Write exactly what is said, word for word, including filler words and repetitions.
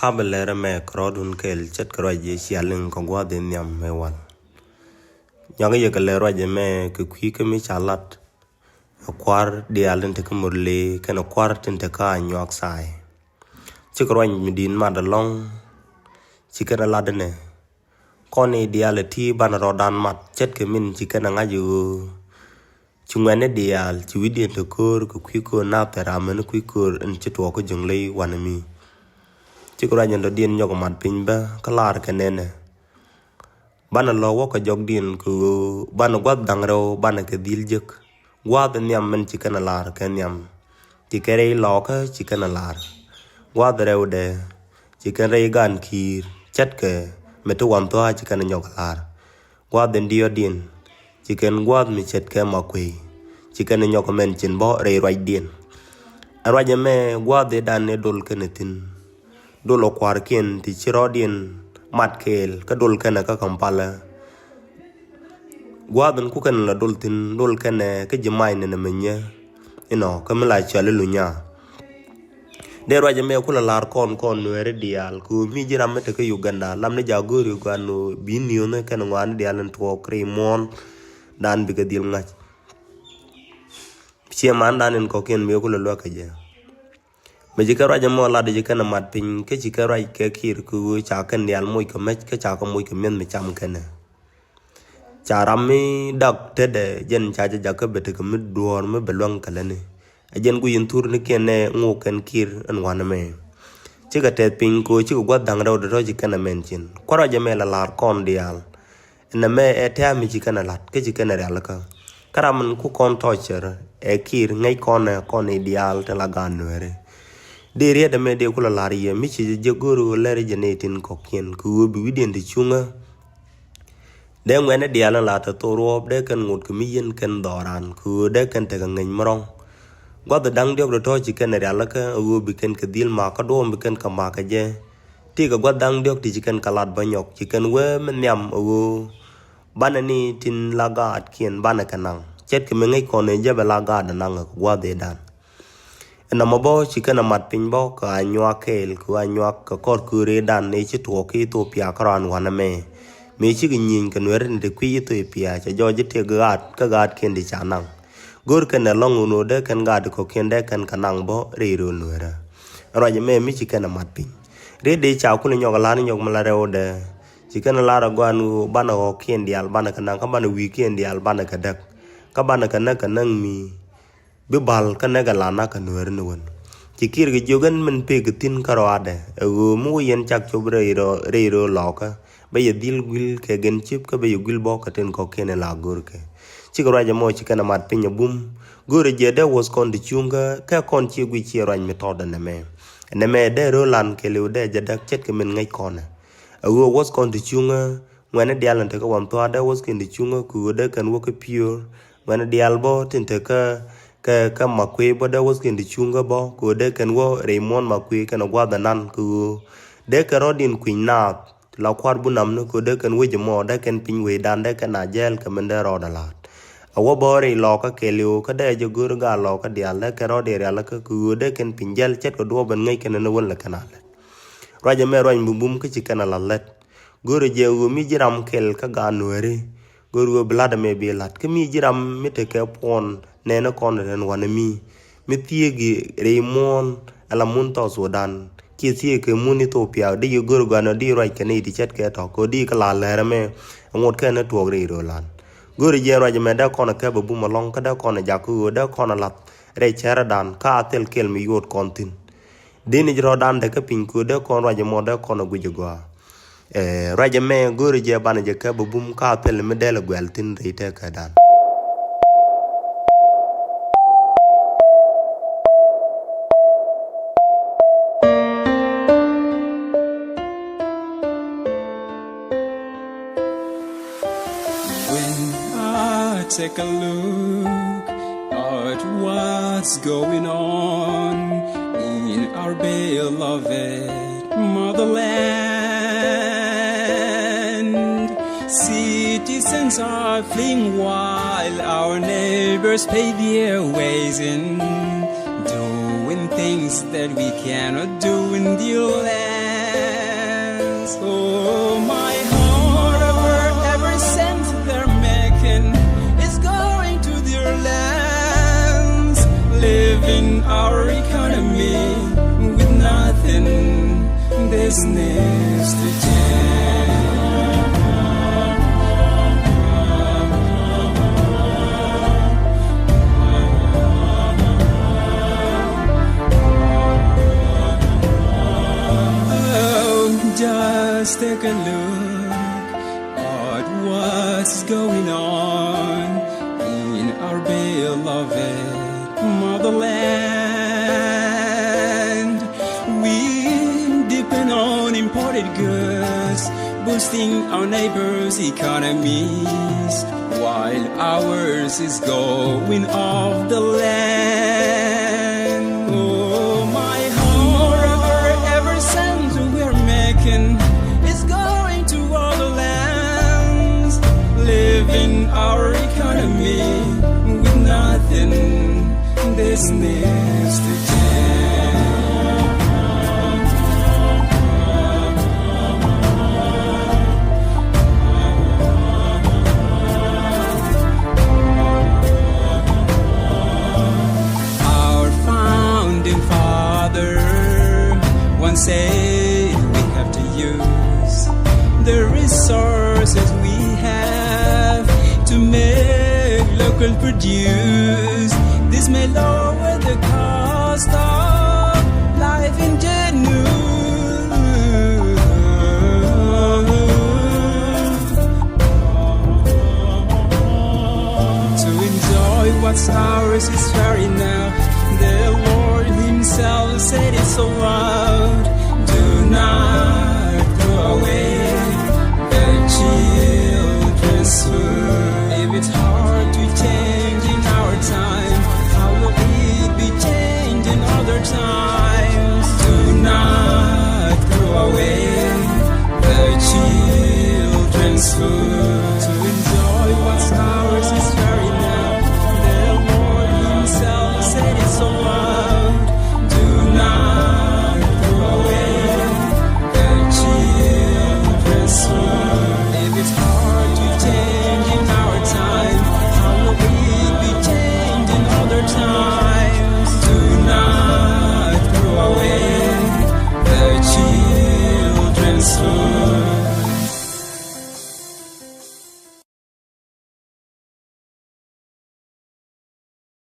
A bɛ lɛr ɛmɛ kɛ rɔɔdun kɛɛl ce̱tkɛ ruac yɛ cia liŋ kɛ gua̱a̱th in nhiam ëë wal. Nyuak yɛ kɛ lɛr ruac ɛmɛ kɛ kui̱ kä mi ca lat ɛ kua̱r diaal tin te kä Murle kɛnɛ kua̱r tin te kä Anyuak Thaay. Cikɛ ruac mi di̱i̱t mat ɛlɔ̱ŋ ci kɛn ɛ lat ɛnɛ. Kɔn i̱ diaal ɛ ti banɛ rɔɔdan mat ce̱tkɛ min ci kɛn ɛ ŋa̱c ɛ ɣöö ci ŋuɛ̈tni diaal ci wi̱cdiɛn te köör kɛ kui̱ köör nath ɛ ram mɛn kui̱ köör in ci tuɔɔk kä Jɔŋley wanɛ mi. Cikɛ ruac in dɔ̱diɛn nyɔk mat piny bä kä laar kɛ nɛnɛ. Banɛ lɔ̱k wä kɛ jɔkdiɛn kɛ ɣöö banɛ gua̱th da̱ŋ rɛw banɛ kɛ dhil jek. Gua̱a̱th in nhiam min ci kɛn ɛ laar kɛ nhiam. Ci kɛn rɛy lɔɔkä ci kɛn ɛ laar. Gua̱a̱th rɛwdɛ ci kɛn rɛy gaan ki̱i̱r ce̱tkɛ mi ti wan thua̱a̱ ci kɛn ɛ nyɔk ɛ laar. Gua̱a̱th in diɔ̱ɔ̱diɛn ci kɛn gua̱a̱th mi ce̱tkɛ Makuëy ci kɛn ɛ nyɔk ɛ mɛn cin bä rɛy ruacdiɛn. Ɛ ruac ɛmɛ gua̱a̱th ëëdan ëë dol kɛn ɛ thi̱n. Dol ɔ kua̱rkiɛn ti ci rɔɔdiɛn mat kɛɛl kä dol kɛnɛ kä Kampala. Gua̱a̱th in ku kɛnɛ la dol thi̱n dol kɛnɛ kä ji̱ mac nɛnɛ mi nyɛ inɔ kä mi la cɔal i̱ Lunya. Dee ruac ɛmɛ ku la la̱r kɔn kɔn Nuɛɛri diaal kɛ ɣöö mi ji̱ ram mi te kä Uganda lam ni ja̱ go̱o̱ri gua̱n ɣöö bi niööni kɛnɛ ŋɔaani diaal in tuɔɔk rɛy muɔ̱ɔ̱n dan bikɛ dhil ŋa̱c. Ciɛ mandan in kɔ̱kiɛn mi ku la luäk kɛ jɛ. Mi ci kɛ ruac ɛmɔ lat ci kɛn ɛ mat piny kä ci kɛ ruac kɛ Kiir kɛ ɣöö ca kɛn diaal moc kɛ mec kä ca kɛ moc kɛ mi̱eth mi cam kɛnɛ. Ca ram mi dak tetdɛ jɛn ca jɛ jakä bɛ tekɛ mi duɔ̱ɔ̱r mi bɛ luäŋ kɛ lätni. Ɛ jɛn guic in thurnikiɛn nɛ ŋok kɛn Kiir ɛn wanɛ mɛ. Cikɛ tɛth piny kɛ ɣöö cikɛ gua̱th da̱ŋ rɛw dee tɔ̱ ci kɛn ɛ mɛn cin. Kua̱r ruac ɛmɛ la la̱r kɔn diaal. Nɛmɛ ɛ tɛ̈m mi ci kɛn ɛ la̱t kä ci kɛn ɛ rialikä. Kä ram min ku kɔn tɔ̱ cär ɛ Kiir ŋäc kɔn ɛ kɔn i̱ diaal tin la gaat Nuɛɛri. Dee riet ɛmɛ dee ku la la̱r yɛ mi ci jɛ go̱o̱r ɣöö lɛr jɛ nɛy tin kɔ̱kiɛn kɛ ɣöö bi wi̱cdiɛn ti cuŋä. Dee ŋuɛ̈tni diaal in la te thok ruɔ̱ɔ̱p dee kɛn ŋot kɛ mi yien kɛn dhɔran kɛ ɣöö dee kɛn tekɛ ŋäc mi rɔ̱ŋ. Gua̱th da̱ŋ diɔ̱k dee tɔ̱ ci kɛn ɛ rialikä ɣöö bi kɛn kɛ dhil ma̱a̱k kä duɔ̱ɔ̱m bi kɛn kɛ ma̱a̱k kɛ jɛ. Ti kɛ gua̱th da̱ŋ diɔ̱k ti ci kɛn kɛ lat bä nyɔk ci kɛn wee mi nhiam ɣöö banɛ ni tin la gaatkiɛn banɛ kɛ naŋ ce̱tkɛ mi ŋäc kɔn ëë jɛ bɛ la gaat ɛ naŋ kɛ gua̱th ëëdan. Ɛn nɔmɔ bä ci kɛn ɛ mat piny bä kɛ Anyuak kɛɛl kɛ Anyuak kɛ kɔr köör ëëdan ëë ci tuɔɔk kä Ithiopia kä raan wanɛ mɛ. Mëë cikɛ nyieny kɛ Nuɛɛri ni ti kui̱ Ithiopia cɛ jɔɔc ji̱ tëk gaat kä gaatkiɛn ti ca naŋ. Go̱o̱r kɛn ɛ lɔ̱ŋ wun ɣöö dee kɛn gaat kɔ̱kiɛn dee kɛn kɛ naŋ bä rɛy rööl Nuɛɛrä. Ruac ɛmɛ mi ci kɛn ɛ mat piny. Riet dee ca kulɛ nyɔk ɛ la̱r nyɔk mi la rɛwdɛ. Ci kɛn ɛ la̱r ɛ gɔaa ɛn ɣöö banɛ ɣɔ̱kiɛn diaal banɛ kɛ naŋ kä banɛ wi̱i̱kiɛn diaal banɛ kɛ däk. Kä banɛ kɛ näk kɛ näk mi bi bal kä näk ɛ la nak kɛ Nuɛɛri ni wän. Ci Kiir kɛ jiök ɛn min pek kɛ thi̱n kä rɔaadɛ ɛ ɣöö mi wä yɛn cak cop rɛy rööl lɔɔkä. Bä yɛ dhil guil kɛ gɛn cip kä bä yɛ guil bɔk kɛ tin kɔ̱kiɛn in la go̱o̱rkɛ. Cikɛ ruac ɛmɔ ci kɛn ɛ mat piny ɛ bum. Go̱o̱rɛ jɛ dee wäth kɔn ti cuŋkä kɛ kɔn ciɛ guic ciɛ ruac mi tɔt ɛnɛmɛ. Ɛnɛmɛ dee rööl lan kɛɛliw dee jɛ däk ce̱tkɛ min ŋäc kɔnɛ. Ɛ ɣöö wäth kɔn ti cuŋä ŋuɛ̈tni diaal in tekɛ wan thua̱a̱ dee wäth kɛn ti cuŋä kɛ ɣöö dee kɛn wä kä piöör. Ŋuɛ̈tni diaal bä tin tekä kɛ kä Makuëy bä dee wäth kɛn ti cuŋä bä kɛ ɣöö dee kɛn wä rɛy muɔ̱ɔ̱n Makuëy kɛn ɛ gua̱th ɛnan kɛ ɣöö dee kɛn rɔ̱diɛn kui̱ny naath. La kua̱r bunam ni kɛ ɣöö dee kɛn wec ɛmɔ dee kɛn piny wecdan dee kɛn a jɛɛl kɛ min dee rɔɔdɛ la̱a̱t. A wä bä rɛy lɔɔkä kɛɛliw kä dee jɛ go̱o̱r gaat lɔɔkä diaal dee kɛn rɔɔdɛ rialikä kɛ ɣöö dee kɛn piny jɛl ce̱tkɛ duɔɔp ɛn ŋäc kɛn ɛn ɛ wän lɛ kɛn a lät. Ruac ɛmɛ ruac mi bum kä ci kɛn a la lät. Go̱o̱rɛ jɛ ɣöö mi ji̱ ram kɛl kä gaat Nuɛɛri. Go̱o̱rɛ ɣöö bi la̱t ɛmɛ bi la̱t kä mi ji̱ ram mi tekɛ puɔ̱n nɛɛni kɔn ɛ rɛn wanɛ mi. Mi thieeki rɛy muɔ̱ɔ̱n ala mun South Sudan kiɛ thieeki mun Ethiopia di yɛ go̱o̱rɛ gɔaa nɔ di ruac kɛn i̱ ti ce̱tkɛ tɔ̱ kɛ ɣöö di kɛ la lɛr ɛmɛ. Ŋot kɛn ɛ tuɔɔk rɛy rööl lan. Go̱o̱rɛ jɛ ruac ɛmɛ dee kɔn ɛ kɛp ɛ bum ɛlɔ̱ŋ kä dee kɔn ɛ jak kä ɣöö dee kɔn ɛ lath rɛy cɛrɛdan kä a thil kɛl mi yuɔt kɔn thi̱n. Dini ji̱ rɔ̱dan dee kä piny kööt dee kɔn ruac ɛmɔ dee kɔn ɛ guic ɛ gɔaa. Ɛ ruac ɛmɛ go̱o̱rɛ jɛ banɛ jɛ kɛ bɛ bum kä a thil mi dɛl ɛ guɛl thi̱n rɛy tɛkɛdan. When I take a look at what's going on in our beloved motherland, citizens are fleeing while our neighbors pay their ways in doing things that we cannot do in the land. Oh, my heart. Moreover, every cent they're making is going to their lands, leaving our economy with nothing. This needs to change. Oh, just take a look at what's going on in our beloved motherland. We depend on imported goods, boosting our neighbors' economies, while ours is going off the land. Oh, my heart. Moreover, every cent we're making is going to other lands, leaving our economy with nothing. This needs to change. Our founding father once said we have to use the resources we have to make local produce. This may lower the cost of life in general. To enjoy what's ours is fair enough. The Lord Himself said it so loud. Do not throw away the children's food. If it's hard to change in our time, how will it be changed in other times? Do not throw away the children's food.